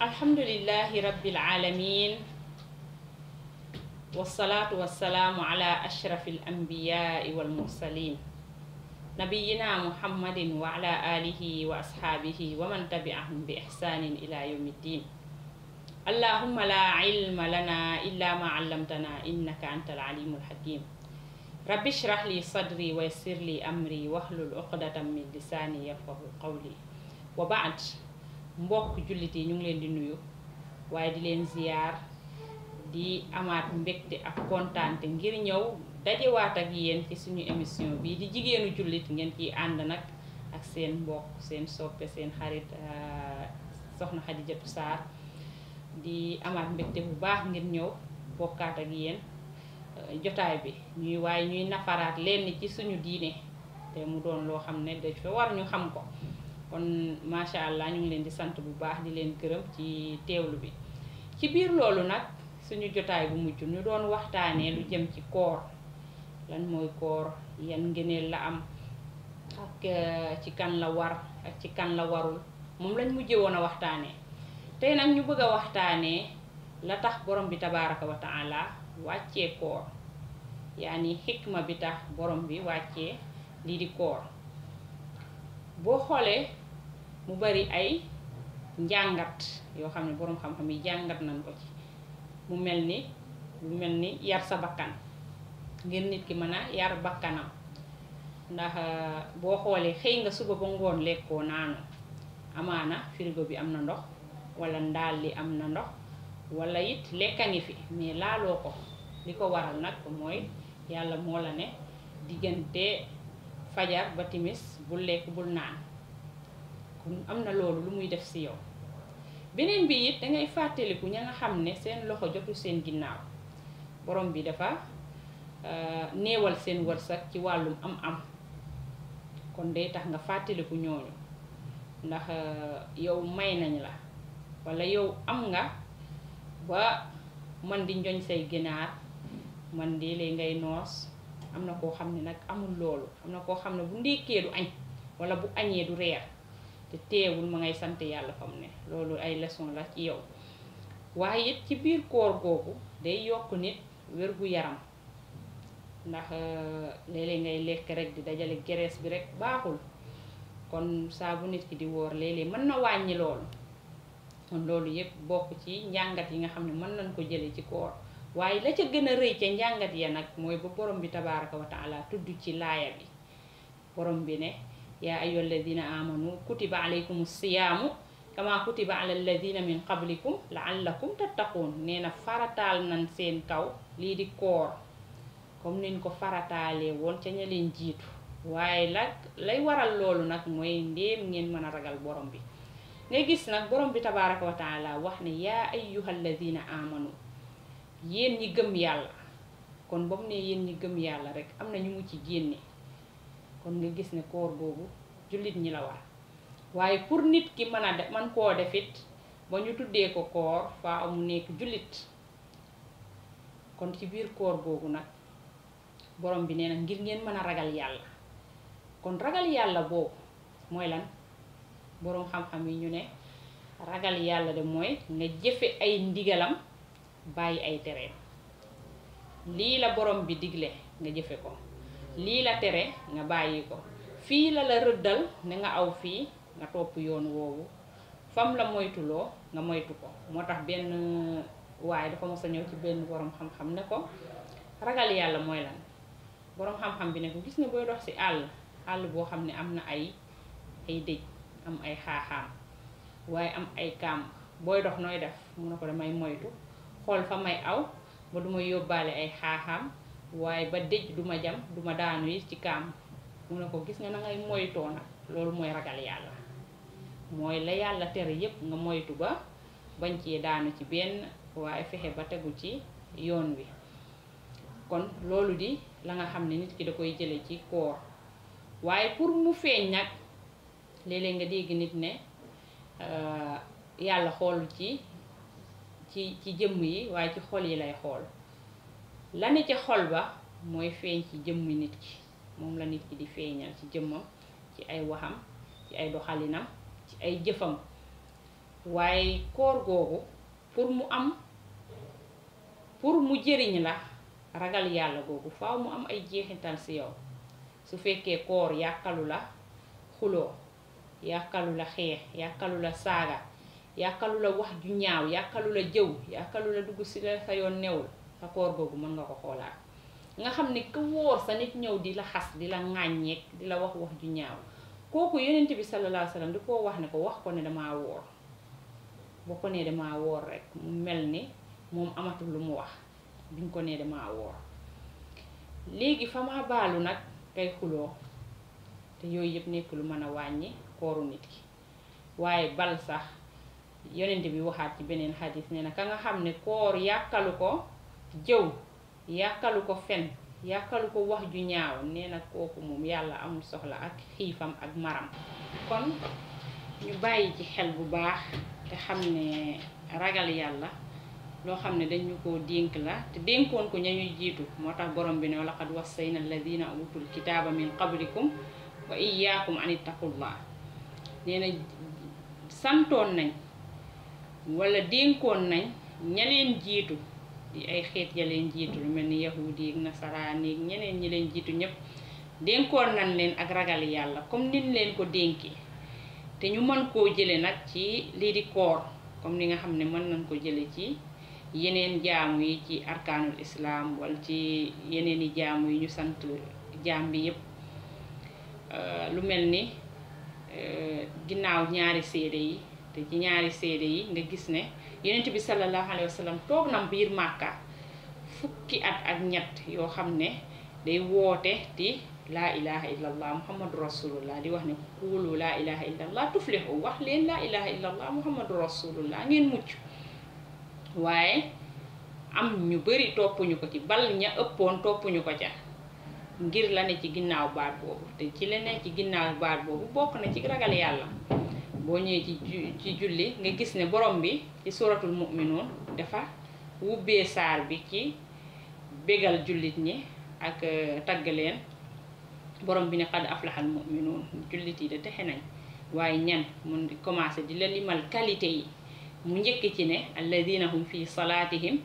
alhamdulillahi rabbil alamin wassalatu wassalamu ala ashrafil anbiya'i wal mursalin nabiyina muhammadin wa ala alihi wa ashabihi wa man tabi'ahum bi ihsanin ila yawmiddin. Allahumma la ilma lana illa ma 'allamtana innaka antal alimul hakim. Rabbi shrah li sadri wa yassir li amri wahlul 'uqdatam min lisani yafqahu qawli. Wa ba'd, mbokk jullit yi ñu ngi leen di nuyu waaye di leen ziyaar di amaat mbégte ak kontaante ngir ñëw dajewaat ak yéen ci suñu émission bii di jigéenu jullit, ngeen ciy ànd nag ak seen mbokk, seen soppe, seen xarit soxna Xadijatu Sarr. Di amaat mbégte bu baax ngir ñëw bokkaat ak yéen jotaay bi ñuy nafaraat leen ci suñu diine te mu doon loo xam ne dafa war ñu xam ko. kon macha allah ñu ngi leen di sant bu baax di leen gërëm ci teewlu bi. ci biir loolu nag suñu jotaay bu mujj ñu doon waxtaanee lu jëm ci koor, lan mooy koor, yan ngëneel la am, ak ci kan la war ak ci kan la warul, moom lañ mujjee woon a waxtaanee. tey nag ñu bëgg a waxtaanee la tax borom bi tabaaraka wa taala wàccee koor, yaani xikma bi tax borom bi wàccee lii di koor. boo xoolee mu bari ay njàngat yoo xam ne boroom xam-xam yi jàngat nañ ko ci, mu mel ni yar sa bakkan ngir nit ki mën a yar bakkanam. ndax boo xoolee xëy nga suba ba ngoon lekkoo naanu, amaana frigo bi am na ndox wala ndaal li am na ndox wala it lekka ngi fi mais laaloo ko. li ko waral nag mooy yàlla moo la ne diggante fajar ba timis bul lekk bul naan, kon am na loolu lu muy def ci yow. beneen bi it dangay fàttaliku ña nga xam ne seen loxo jotu seen ginnaaw, borom bi dafa néewal seen wërsëg ci wàllum am-am, kon day tax nga fàttaliku ñooñu. ndax yow may nañ la walla yow am nga ba man di njoñ say ginaar, man di lay ngay noos. am na koo xam ne nag amul loolu, am na koo xam ne bu ndékkee du añ walla bu añee du reer, te teewul ma ngay sant yàlla fa mu ne. loolu ay leçon la ci yow. waaye it ci biir koor googu day yokk nit wér-gu-yaram, ndax léeg-léeg ngay lekk rek di dajale graisse bi rek baaxul. kon saa bu nit ki di woor léeg-léeg mën na wàññi loolu. kon loolu yépp bokk ci njàngat yi nga xam ne mën nañ ko jële ci koor. waaye la ca gën a rëy ca njàngat ya nag mooy ba borom bi tabaaraka wa taala tudd ci laaya bi. borom bi ne yaa ayyuhal ladina amanu kutiba alaykumus siyaamu kama kutiba alal ladina min qablikum la'allakum tattaqun. nee na farataal nañ seen kaw lii di koor comme niñ ko farataalee woon ca ña leen jiitu. waaye lay waral loolu nag mooy ndéem ngeen mën a ragal borom bi. ngay gis nag borom bi tabaaraka wa taala wax ne yaa ayyuhal ladina amanu, yéen ñi gëm yàlla. kon ba mu ne yéen ñi gëm yàlla rek am na ñu mu ci génne. kon nga gis ne koor googu jullit ñi la war. waaye pour nit ki mën a man koo defit ba ñu tuddee ko koor faa mu nekk jullit. kon ci biir koor googu nag borom bi nee na ngir ngeen mën a ragal yàlla. kon ragal yàlla boobu mooy lan? boroom xam-xam yi ñu ne ragal yàlla de mooy nga jëfe ay ndigalam bàyyi ay tereem. lii la borom bi digle nga jëfe ko, lii la tere nga bàyyi ko. fii la rëddal ne nga aw fii nga topp yoon woowu, fam la moytuloo nga moytu ko. moo tax benn waaye dafa mos a ñëw ci benn boroom xam-xam ne ko ragal yàlla mooy lan. boroom xam-xam bi ne ko gis nga booy dox ci àll boo xam ne am na ay dëj, am ay xaaxaam waaye am ay kaam, booy dox nooy def? mu ne ko damay moytu xool fa may aw ba duma yóbbaale ay xaaxaam, waaye ba dëj duma jam duma daanu yi ci kaam. mu ne ko gis nga na ngay moytoo nag, loolu mooy ragal yàlla. mooy la yàlla tere yépp nga moytu ba bañ cee daanu ci benn, waaye fexe ba tegu ci yoon wi. kon loolu di la nga xam ne nit ki da koy jële ci koor. waaye pour mu feeñ nag léeg-léeg nga dégg nit ne yàlla xool ci jëmm yi waaye ci xol yi lay xool. la ne ci xol ba mooy feeñ ci jëmmi nit ki, moom la nit ki di feeñal ci jëmmam, ci ay waxam, ci ay doxalinam, ci ay jëfam. waaye koor googu pour mu jëriñ la ragal yàlla googu faaw mu am ay jeexintal ci yow. su fekkee koor yàkkalu la xuloo, yàkkalu la xeex, yàkkalu la saaga, yàkkalu la wax ju ñaaw, yàkkalu la jëw, yàkkalu la dugg ci la sa yoon newul, sa koor googu mën nga ko xoolaat. nga xam ne ku wóor sa nit ñëw di la xas, di la ŋàññeek, di la wax ju ñaaw, kooku yonent bi sallallahu alayhi wa sallam di koo wax ne ko wax ko ne damaa woor. boo ko nee damaa woor rek mu mel ni moom amatul lu mu wax biñ ko nee damaa woor. léegi fa ma baalu nag kay xuloo, te yooyu yëpp nekk lu mën a wàññi kooru nit ki. waaye bal sax yonent bi waxaat ci beneen xadis nee na ka nga xam ne koor yàkkalu ko jëw, yàkkalu ko fen, yàkkalu ko wax ju ñaaw, nee na kooku moom yàlla amul soxla ak xiifam ak maram. kon ñu bàyyi ci xel bu baax te xam ne ragal yàlla loo xam ne dañu ko dénk la, te dénkoon ko ña ñuy jiitu. moo tax borom bi ne wa laqad wassayna alladina utul kitaaba min qablikum wa iyyakum an ittaqullah. nee na santoon nañ wala dénkoon nañ ña leen jiitu di ay xeet ya leen jiitu lu mel ni yahudi ak nasaraan yi ñeneen ñi leen jiitu ñépp, dénkoon nañ leen ak ragal yàlla comme nin leen ko dénkee. te ñu mën koo jële nag ci lii di koor comme ni nga xam ne mën nañ ko jële ci yeneen jaamu yi ci arkaanul islam wala ci yeneen i jaamu yi ñu sant jaam bi yépp. lu mel ni ginnaaw ñaari seede yi, te ci ñaari seede yi nga gis ne yonent bi sallallahu alayhi wa sallam toog na biir Màkka fukki at ak ñett yoo xam ne day woote di laa ilaha illallah muhammadu rasulullah, di wax ne kuulu laa ilaha illallah tuflihu, wax leen laa ilaha illallah muhammadu rasulullah ngeen mucc. waaye am ñu bari toppuñu ko ci, bal ña ëppoon toppuñu ko ca ngir la ne ci ginnaaw baat boobu. te ci la ne ci ginnaaw baat boobu bokk na ci ragal yàlla. boo ñëwee ci julli nga gis ne borom bi ci suratul mu'minuun dafa wubbee saar bi ci bégal jullit ñi ak tagg leen. borom bi ne qad aflahal mu'minuun, jullit yi de texe nañ. waaye ñan mun di commencé di la limal qualité yi. mu njëkk ci ne alladina hum fi salaatihim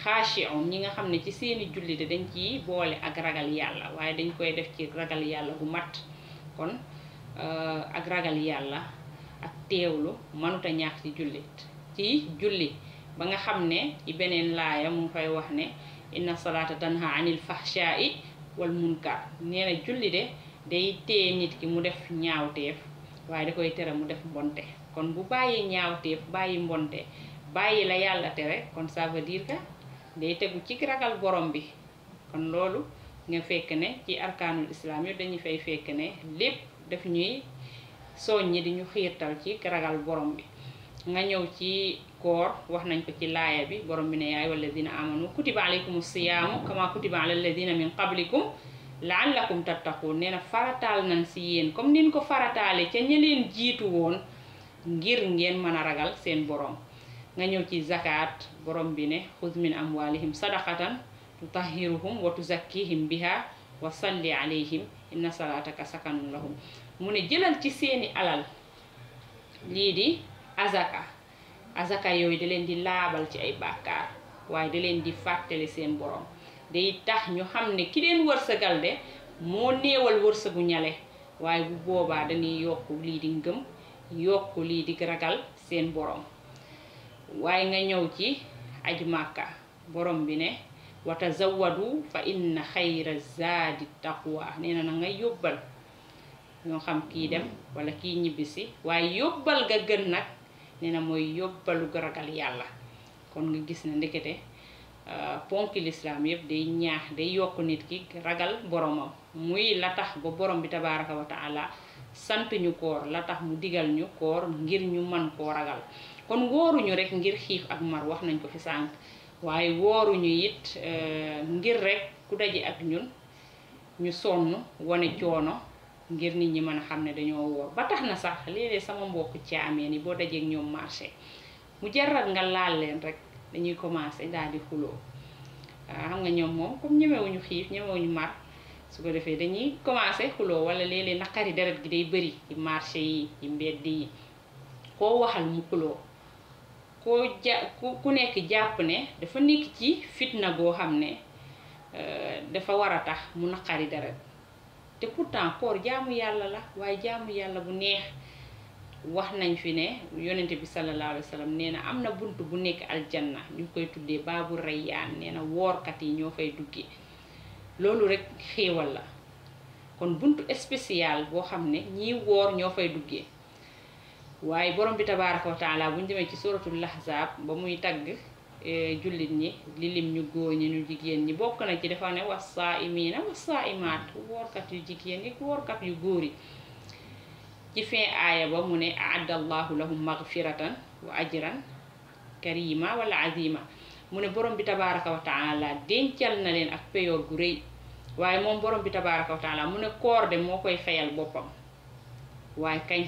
xaashi'un, ñi nga xam ne ci seeni julli de dañ ciy boole ak ragal yàlla, waaye dañ koy def ci ragal yàlla bu mat. kon ak ragal yàlla ak teewlu mënuta ñàkk ci julli ba nga xam ne ci beneen laaya mu ngi fay wax ne inna salaata tanha anil fahshaa'i wal munkar. nee na julli de day tee nit ki mu def ñaawteef waaye da koy tere mu def mbonte. kon bu bàyyi ñaawteef bàyyi mbonte bàyyi la yàlla tere, kon ça veut dire que day tegu ci ragal borom bi. kon loolu nga fekk ne ci arkaanul islam yëpp dañuy fay fekk ne lépp daf ñuy soññi di ñu xiirtal ci ragal borom bi. nga ñëw ci koor wax nañ ko ci laaya bi, borom bi ne yaa ayyuhal ladina amanu kutiba alaykumus siyaamu kama kutiba alal ladina min qablikum la'allakum tattaqun. nee na farataal nañ si yéen comme nin ko farataale ca ña leen jiitu woon ngir ngeen mën a ragal seen borom. nga ñëw ci zakat, borom bi ne xuz min amwalihim sadaqatan tutahhiruhum wa tuzakkihim biha wa salli alayhim inna salataka sakanun lahum. mu ne jëlal ci seeni alal lii di azaka yooyu da leen di laabal ci ay bàkkaar, waaye da leen di fàttali seen borom. day tax ñu xam ne ki leen wërsëgal de moo néewal wërsëgu ñale, waaye bu boobaa dañuy yokk lii di ngëm, yokk lii di ragal seen borom. waaye nga ñëw ci aj Màkka, borom bi ne wa tazawwadu fa inna xayra zaadi taqwa. nee na nga yóbbal, ñoo xam kii dem wala kii ñibbisi, waaye yóbbal ga gën nag nee na mooy yóbbalu ragal yàlla. kon nga gis ne ndekete ponki lislaam yëpp day ñaax, day yokk nit ki ragal boromam. muy la tax ba borom bi tabaaraka wa taala sant ñu koor, la tax mu digal ñu koor ngir ñu mën koo ragal. kon wóoruñu rek ngir xiif ak mar, wax nañ ko fi sànq, waaye wóoruñu it ngir rek ku daje ak ñun ñu sonn wane coono ngir nit ñi mën a xam ne dañoo woor. ba tax na sax léeg-léeg sama mbokk caameen yi boo dajeek ñoom marché mu jaral nga laal leen rek dañuy commencé daal di xuloo. xam nga ñoom moom comme ñemewuñu xiif ñemewuñu mar, su ko defee dañuy commencé xuloo. wala léeg-léeg naqari deret gi day bëri ci marché yi ci mbedd yi, koo waxal mu xuloo. ku nekk jàpp ne dafa nekk ci fitna goo xam ne dafa war a tax mu naqari deret te pourtant koor jaamu yàlla la waaye jaamu yàlla bu neex. wax nañ fi ne yonente bi sallallahu alayhi wa sallam nee na am na bunt bu nekk aljanna ñu koy tuddee baabu rayyaan nee na woorkat yi ñoo fay duggee loolu rek xéewal la kon buntu spécial boo xam ne ñii woor ñoo fay duggee waaye borom bi tabaaraka wa taala bu ñu demee ci suratul ahzab ba muy tagg jullit ñi li lim ñu góor ñi ñu jigéen ñi bokk na ci dafa ne was-saa'imiina was-saa'imaat woorkat yu jigéen yi woorkat yu góor yi ci fin aaya ba mu ne a'addallahu lahum maghfiratan wa ajran karima wala azima mu ne borom bi tabaaraka wa taala dencal na leen ak peyoor gu rëy waaye moom borom bi tabaaraka wa taala mu ne koor de moo koy fayal boppam waaye kañ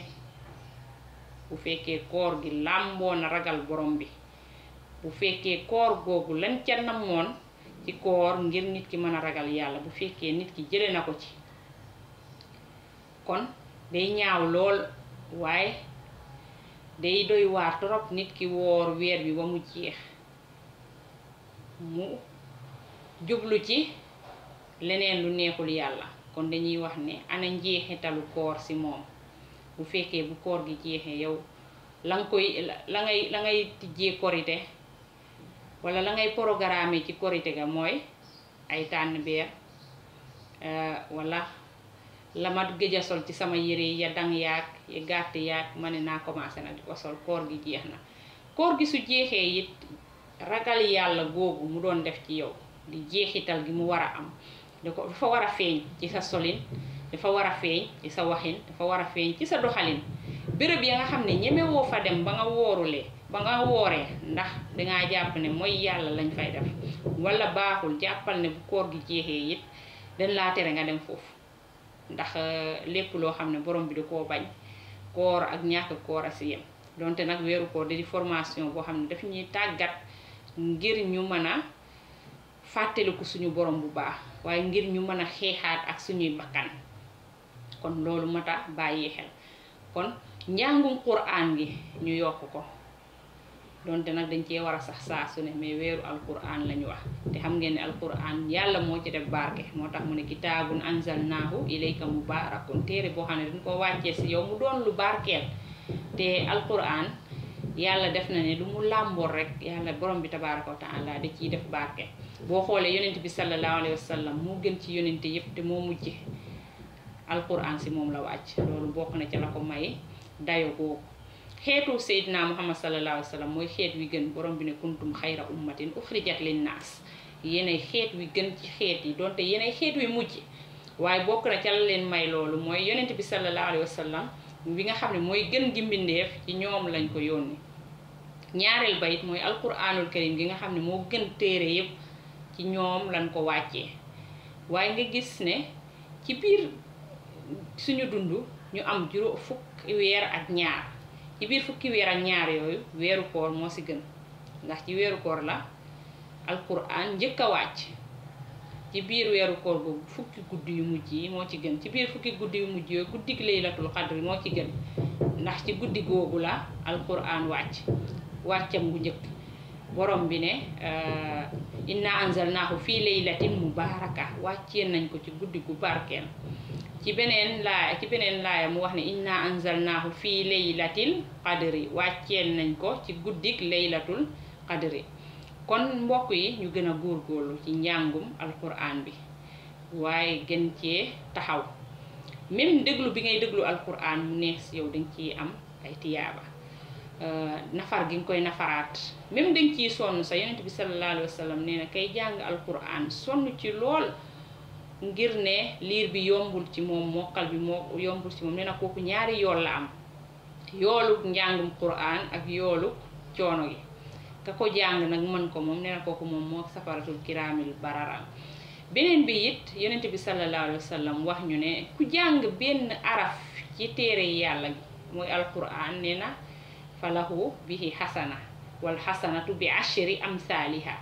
bu fekkee koor gi làmboo na ragal borom bi bu fekkee koor googu lañ ca namoon ci koor ngir nit ki mën a ragal yàlla bu fekkee nit ki jële na ko ci kon day ñaaw lool waaye day doy waar trop nit ki woor weer bi ba mu jeex mu jublu ci leneen lu neexul yàlla kon dañuy wax ne ana njeexitalu koor ci moom bu fekkee bu koor gi jeexee yow la ngay tijjee korite wala la ngay programme ci korite ga mooy ay tànn beer wala la ma gëj a sol ci sama yére ya dang yaag ya gàtt yaag ma ne naa commencé na di ko sol koor gi jeex na koor gi su jeexee it ragal yàlla googu mu doon def ci yow di jeexital gi mu war a am dafa war a feeñ ci sa solin dafa war a feeñ ci sa waxin dafa war a feeñ ci sa doxalin béréb ya nga xam ne ñemewoo fa dem ba nga wooree ndax dangaa jàpp ne mooy yàlla lañ fay def wala baaxul jàppal ne bu koor gi jeexee it dañ laa tere nga dem foofu ndax lépp loo xam ne borom bi da koo bañ koor ak ñàkk koor a si yem donte nag weeru koor di formation boo xam ne daf ñuy tàggat ngir ñu mën a fàttaliku suñu borom bu baax waaye ngir ñu mën a xeexaat ak suñuy bakkan kon loolu mata bàyyi xel kon njàngum qur'an gi ñu yokk ko donte nag dañ cee war a sax saa su ne mais weeru alquran lañu wax te xam ngeen ne alquran yàlla moo ci def barke moo tax mu ne kitaabun anzalnaahu ilayka mubaarakun téere boo xam ne dañ ko wàccee si yow mu doon lu barkeel te alquran yàlla def na ne lu mu làmboor rek yàlla borom bi tabaaraka wa taala da ciy def barke boo xoolee yonent bi sallallahu alayhi wa sallam moo gën ci yonente yépp te moo mujj alquran si moom la wàcc loolu bokk na ci la ko may dayo googu xeetu Seydina Muhammad sallallahu alayhi wa sallam mooy xeet wi gën borom bi ne kuntum xayra ummatin uxrijat linnaas yéenay xeet wi gën ci xeet yi donte yéenay xeet wi mujj waaye bokk na ca la leen may loolu mooy yonent bi sallallahu alayhi wa sallam bi nga xam ne mooy gën gi mbindeef ci ñoom lañ ko yónni ñaareel bayit mooy alquranul karim gi nga xam ne moo gën téere yépp ci ñoom lañ ko wàccee waaye nga gis ne ci biir suñu dund ñu am fukki weer ak ñaar ci biir fukki weer ak ñaar yooyu weeru koor moo ci gën ndax ci weeru koor la alquran njëkk a wàcc ci biir weeru koor boobu fukki guddi yu mujj yi moo ci gën ci biir fukki guddi yu mujj yooyu guddik laylatul qadri moo ci gën ndax ci guddi googu la alquran wàccam gu njëkk borom bi ne inna anzalnaahu fii laylatin mubaraka wàccee nañ ko ci guddi gu barkeel ci beneen laaya mu wax ne inna anzalnaahu fii laylatil qadri wàcceel nañ ko ci guddik laylatul qadri kon mbokk yi ñu gën a góorgóorlu ci njàngum alquran bi waaye gën cee taxaw même déglu bi ngay déglu alquran mu neex yow dañ ciy am ay tiyaaba nafar gi nga koy nafaraat même dañ ciy sonn sa yonent bi sallallahu alayhi wa sallam nee na kay jàng alquran sonn ci lool ngir ne liir bi yombul ci moom mokkal bi moo yombul ci moom nee na kooku ñaari yool la am yoolu njàngum quran ak yoolu coono gi ka ko jàng nag mën ko moom nee na kooku moom moo safaratul kiraamil bararam beneen bi it yonent bi sallallahu alayhi wa sallam wax ñu ne ku jàng benn araf ci téere yàlla gi mooy alquran nee na falahu bihi xasana wal xasanatu bi ashri amsaaliha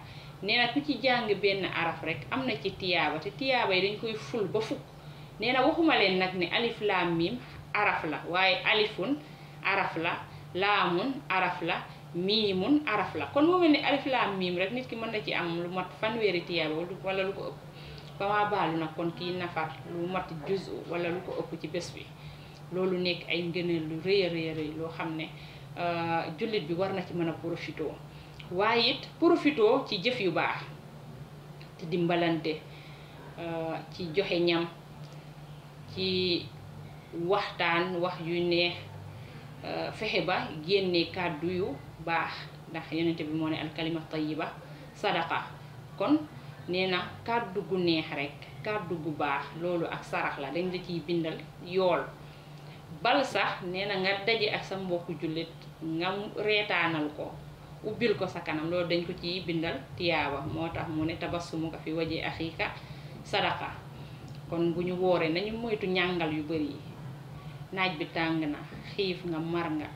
nee na ku ci jàng benn araf rek am na ci tiyaaba te tiyaaba yi dañ koy ful ba fukk nee na waxuma leen nag ne alif laam mim araf la waaye alifun araf la laamun araf la miimun araf la kon mu mel ni alif laam miim rek nit ki mën na ci am lu mat fanweeri tiyaaba wala lu ko ëpp fama baalu nag kon kii nafar lu mat juzu wala lu ko ëpp ci bés bi loolu nekk ay ngëneel lu rëy a rëy loo xam ne jullit bi war na ci mën a profité waaye it profité ci jëf yu baax te dimbalante ci joxe ñam ci waxtaan wax yu neex fexe ba génne kàddu yu baax ndax yonente bi moo ne alkalima tayiba sadaqa kon nee na kàddu gu neex rek kàddu gu baax loolu ak sarax la dañ la ciy bindal yool bal sax nee na nga daje ak sa mbokku jullit nga reetaanal ko ubbil ko sa kanam loolu dañ ko ciy bindal tiyaaba moo tax mu ne tabassumuka fi waji axiika sadaqa kon bu ñu wooree nañu moytu ñàngal yu bari yi naaj bi tàng na xiif nga mar nga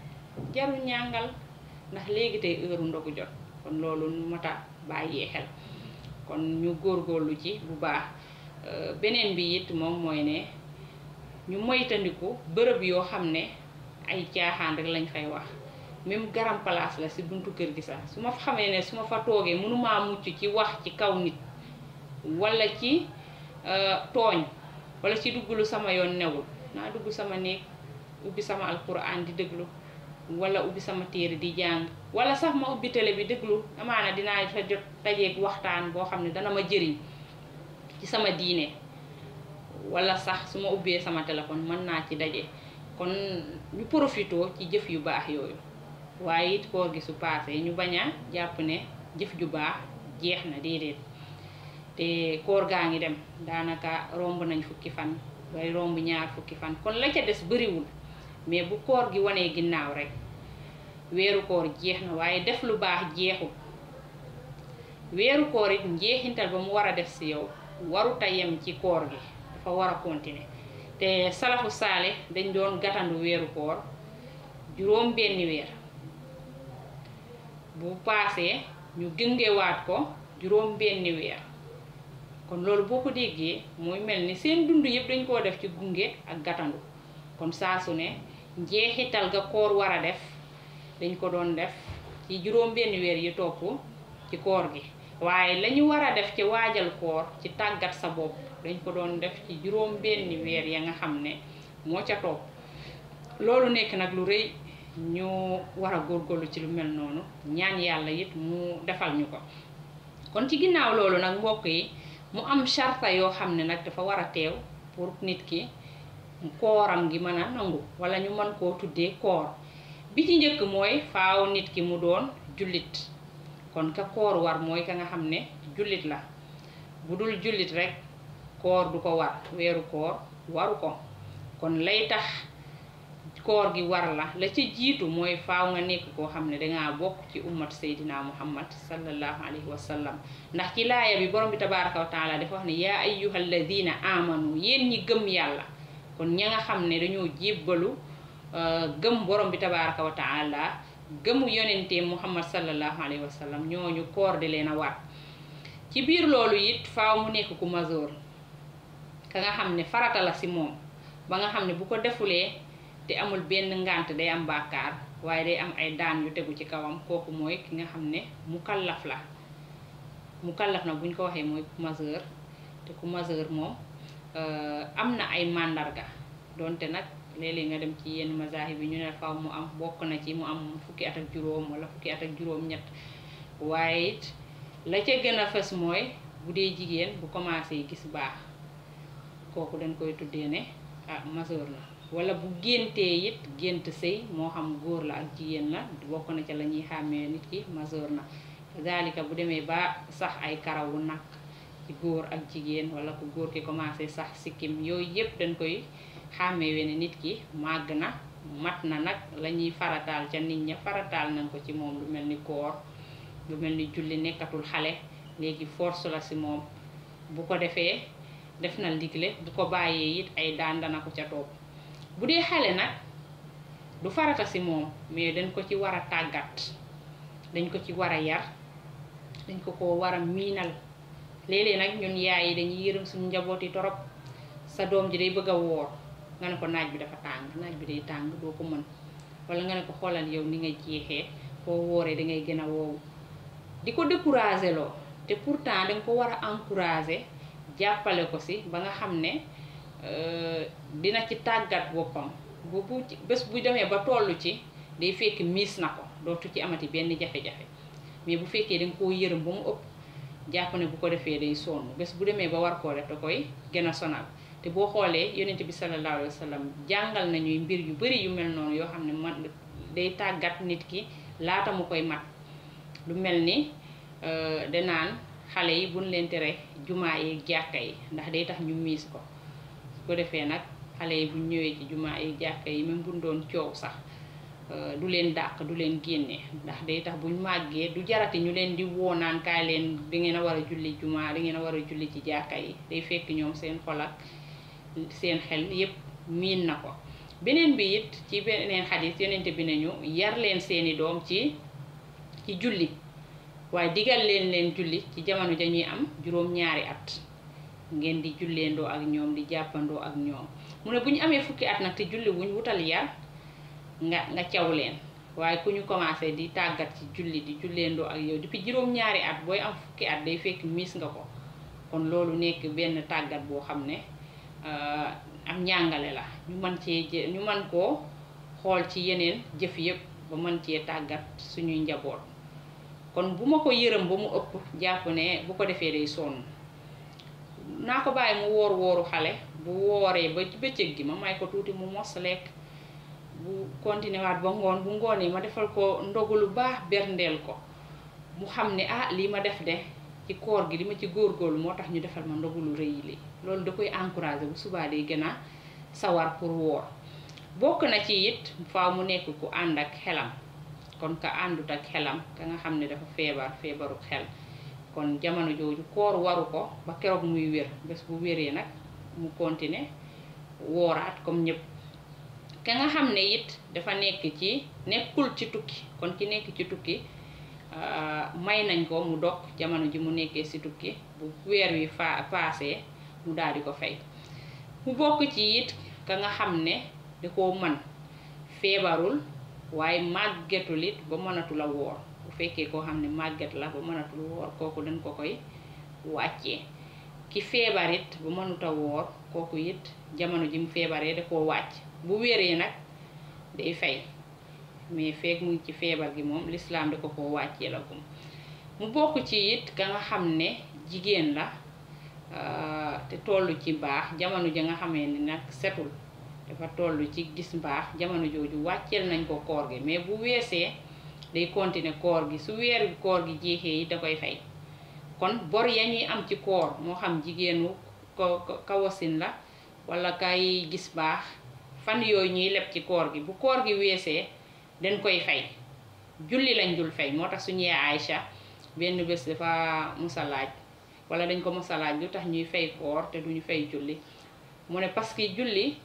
jaru ñàngal ndax léegi tey heure ndogu jot kon loolu mata bàyyee xel kon ñu góorgóorlu ci bu baax beneen bi it moom mooy ne ñu moytandiku bërëb yoo xam ne ay caaxaan rek lañ fay wax même garam place la si buntu kër gi sax su ma xamee ne su ma fa toogee mënumaa mucc ci wax ci kaw nit wala ci tooñ wala ci duggulu sama yoon newul naa dugg sama néeg ubbi sama alquran di déglu wala ubbi sama téere di jàng wala sax ma ubbi télé bi déglu amaana dinaa fa jot dajeeg waxtaan boo xam ne dana ma jëriñ ci sama diine wala sax su ma ubbee sama téléphone mën naa ci daje kon ñu profitoo ci jëf yu baax yooyu waaye it koor gi su paasee ñu bañ a jàpp ne jëf ju baax jeex na déedéet te koor gaa ngi dem daanaka romb nañ fukki fan bay romb ñaar fukki fan kon la ca des bariwul mais bu koor gi wanee ginnaaw rek weeru koor jeex na waaye def lu baax jeexul weeru koor it njeexintal ba mu war a def si yow waruta yem ci koor gi dafa war a continuer te salafu saale dañ doon gàttandu weeru koor juróom benni weer bu paasee ñu gëngewaat ko juróom benni weer kon loolu boo ko déggee mooy mel ni seen dund yëpp dañ koo def ci gunge ak gàttandu kon saa su ne njeexital ga koor war a def dañ ko doon def ci juróom benni weer yi topp ci koor gi waaye lañu war a def ci waajal koor ci tàggat sa bopp dañ ko doon def ci juróom benni weer ya nga xam ne moo ca topp loolu nekk nag lu rëy ñu war a góorgóorlu ci lu mel noonu ñaan yàlla it mu defal ñu ko kon ci ginnaaw loolu nag mbokk yi mu am sharta yoo xam ne nag dafa war a teew pour nit ki kooram gi mën a nangu wala ñu mën koo tuddee koor bi ci njëkk mooy faaw nit ki mu doon jullit kon ka koor war mooy ka nga xam ne jullit la bu dul jullit rek koor du ko war weeru koor waru ko kon lay tax koor gi war la ci jiitu mooy faaw nga nekk koo xam ne dangaa bokk ci ummat seydina muhammad sallallahu alayhi wa sallam ndax ci laaya bi borom bi tabaraka wa taala dafa wax ne yaa ayyuhal ladina amanu yéen ñi gëm yàlla kon ña nga xam ne dañoo jébbalu gëm borom bi tabaraka wa taala gëmu yonente muhammad sallallahu alayhi wa sallam ñooñu koor di leen a war ci biir loolu it faaw mu nekk ku masoor ka nga xam ne farata la si moom ba nga xam ne bu ko defulee te amul benn ngànt day am bàkkaar waaye day am ay daan yu tegu ci kawam kooku mooy ki nga xam ne mukallaf la mukallaf na buñ ko waxee mooy ku majeur te ku majeur moom am na ay màndarga donte nag léeg-léeg nga dem ci yenn mazahib bi ñu ne faaw mu am bokk na ci mu am fukki at ak juróom wala fukki at ak juróom ñett waaye it la ca gën a fës mooy bu dee jigéen bu commencé gis baax kooku dañ koy tuddee ne majeur na wala bu géntee it gént sëy moo xam góor la ak jigéen la bokk na ca la ñuy xàmmee nit ki majeur na zalika bu demee ba sax ay karawu nag ci góor ak jigéen wala ku góor ki commencé sax sikkim yooyu yëpp dañ koy xàmmee wene nit ki màgg na mat na nag la ñuy farataal ca nit ña farataal nañ ko ci moom lu mel ni koor lu mel ni julli nekkatul xale léegi force la si moom bu ko defee def na ndigle bu ko bàyyee it ay daan dana ko ca topp bu dee xale nag du farata si moom mais dañ ko ci war a tàggat dañ ko ci war a yar dañ ko war a miinal léeg-léeg nag ñun yaay yi dañuy yërëm suñu njaboot yi torop sa doom ji day bëgg a woor nga ne ko naaj bi dafa tàng naaj bi day tàng doo ko mën wala nga ne ko xoolal yow ni nga jeexee boo wooree da ngay gën a woowu di ko décourager loo te pourtant danga ko war a encourager jàppale ko si ba nga xam ne dina ci tàggat boppam bu bés bu demee ba tollu ci day fekk miis na ko dootu ci amati benn jafe-jafe mais bu fekkee danga koo yërëm ba mu ëpp jàpp ne bu ko defee day sonn bés bu demee ba war koo def da koy gën a sonal te boo xoolee yonent bi sallallahu alayhi wa sallam jàngal nañuy mbir yu bari yu mel noonu yoo xam ne man day tàggat nit ki laata mu koy mat lu mel ni danaan xale yi buñ leen tere jumaa yi jàkka yi ndax day tax ñu miis ko su ko defee nag xale yi buñ ñëwee ci jumaa yi jàkka yi même buñ doon coow sax du leen dàq du leen génne ndax day tax buñ màggee du jarati ñu leen di woonaan kaay leen da ngeen a war a julli jumaa da ngeen a war a julli ci jàkka yi day fekk ñoom seen xol ak seen xel yépp miin na ko beneen bi it ci beneen xadis yonente bi nañu yar leen seeni doom ci julli waaye digal leen julli ci jamono dañuy am juróom-ñaari at ngeen di julleendoo ak ñoom di jàppandoo ak ñoom mu ne bu ñu amee fukki at nag te julli wuñ wutal yar nga caw leen waaye ku ñu commencé di tàggat ci julli di julleendoo ak yow depuis juróom-ñaari at booy am fukki at day fekk miis nga ko kon loolu nekk benn tàggat boo xam ne am njàngale la ñu mën koo xool ci yeneen jëf yëpp ba mën cee tàggat suñuy njaboot kon bu ma ko yërëm ba mu ëpp jàpp ne bu ko defee day sonn naa ko bàyyi mu wooru xale bu wooree ba ci bëccëg gi ma may ko tuuti mu mos lekk bu continué waat ba ngoon bu ngoonee ma defal ko ndogu lu baax berndeel ko mu xam ne lii ma def de ci koor gi li ma ci góorgóorlu moo tax ñu defal ma ndogu lu rëy li loolu da koy encourager bu subaa day gën a sawar pour woor bokk na ci it faaw mu nekk ku ànd ak xelam kon ka àndut ak xelam ka nga xam ne dafa feebaru xel kon jamono jooju koor waru ko ba keroog muy wér bés bu wéree nag mu continuer wooraat comme ñëpp ka nga xam ne it dafa nekkul ci tukki kon ki nekk ci tukki may nañ ko mu dog jamono ji mu nekkee ci tukki bu weer wi paasee mu daal di ko fay mu bokk ci it ka nga xam ne da koo mën feebarul waaye màggetul it ba mënatul a woor bu fekkee koo xam ne màgget la ba mënatul woor kooku dañ ko koy wàccee ki feebar it ba mënut a woor kooku it jamono ji mu feebaree da koo wàcc bu wéree nag day fay mais feek mu ngi ci feebar gi moom lislaam da ko wàccee la gum mu bokk ci it ka nga xam ne jigéen la te toll ci baax jamono ja nga xamee ni nag setul dafa toll ci gis mbaax jamono jooju wàcceel nañ ko koor gi mais bu weesee day continuer koor gi su weer koor gi jeexee yi da koy fay kon bor ya ñuy am ci koor moo xam jigéenu kawasin la wala kay gis baax fan yooyu ñuy leb ci koor gi bu koor gi weesee dañ koy fay julli lañ dul fay moo tax suñu yaay Aïcha benn bés dafa musa laaj wala dañ ko musa laaj lu tax ñuy fay koor te duñu fay julli mu ne parce que julli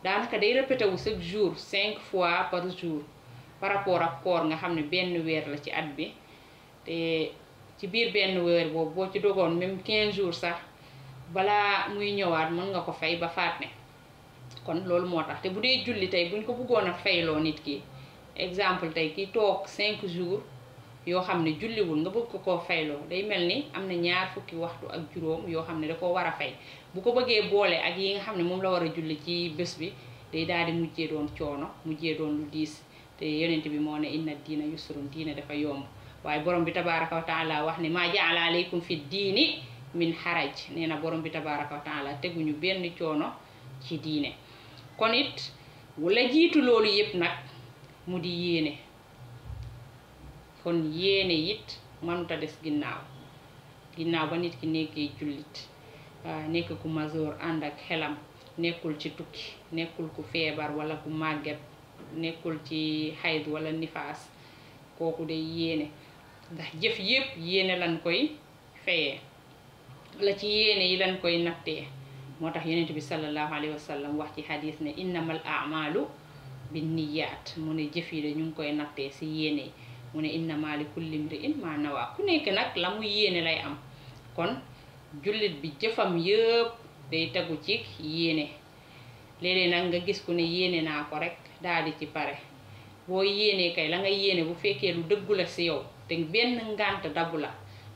daanaka day répété wu chaque jour 5 fois par jour par rapport ak koor nga xam ne benn weer la ci at bi te ci biir benn weer boobu boo ci dogoon même 15 jours sax balaa muy ñëwaat mën nga ko fay ba fàtte kon loolu moo tax te bu dee julli tey buñ ko bëggoon a fayloo nit ki exemple tey ki toog 5 jours yoo xam ne julliwul nga bëgg ko koo fayloo day mel ni am na ñaar fukki waxtu ak juróom yoo xam ne da ko war a fay bu ko bëggee boole ak yi nga xam ne moom la war a julli ci bés bi day daal di mujjee doon coono mujjee doon lu diis te yonent bi moo ne inna diina yusrun diine dafa yomb waaye borom bi tabaraka wa taala wax ne maa jaala aleykum fi diini min haraj nee na borom bi tabaraka wa taala teguñu benn coono ci diine kon it wala jiitu loolu yépp nag mu di yéene kon yéene it mënuta des ginnaaw ba nit ki nekkee jullit nekk ku masoor ànd ak xelam nekkul ci tukki nekkul ku feebar wala ku màgget nekkul ci xayd wala nifaas kooku day yéene ndax jëf yépp yéene lañ koy fayee wala ci yéene yi lañ koy nattee moo tax yonent bi sallallahu alayhi wa sallam wax ci xadis ne innamal a'malu binniyaat mu ne jëf yi de ñu ngi koy nattee si yéene yi mu ne innama li kulli imri'in ma nawaa ku nekk nag la mu yéene lay am kon jullit bi jëfam yëpp day tegu ci yéene léeg-léeg nag nga gis ku ne yéene naa ko rek daal di ci pare boo yéenee kay la nga yéene bu fekkee lu dëggu la si yow te benn ngànt dabu la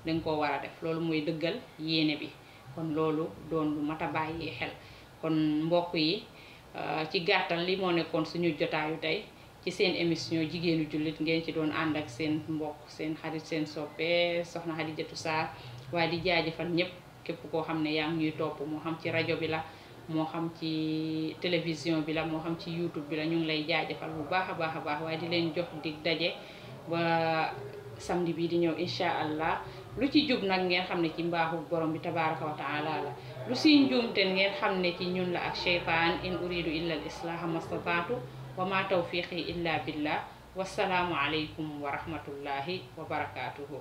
danga koo war a def loolu mooy dëggal yéene bi kon loolu doon lu mat a bàyyi xel kon mbokk yi ci gàttal li moo nekkoon suñu jotaayu tey ci seen émission jigéenu jullit ngeen ci doon ànd ak seen mbokk seen xarit seen soppe soxna Xadijatu Sarr waaye di jaajëfal ñëpp képp koo xam ne yaa ngi ñuy topp moo xam ci rajo bi la moo xam ci télévision bi la moo xam ci YouTube bi la ñu ngi lay jaajëfal bu baax a baax waaye di leen jox dig daje ba samedi bii di ñëw incha allah lu ci jub nag ngeen xam ne ci mbaaxu borom bi tabaraka wa taala la lu si njuumte ngeen xam ne ci ñun la ak sheytaan in uridu illa al islaha mastataatu wa ma tawfiqi illa billah wassalaamu aleykum wa rahmatullahi wa barakatuhu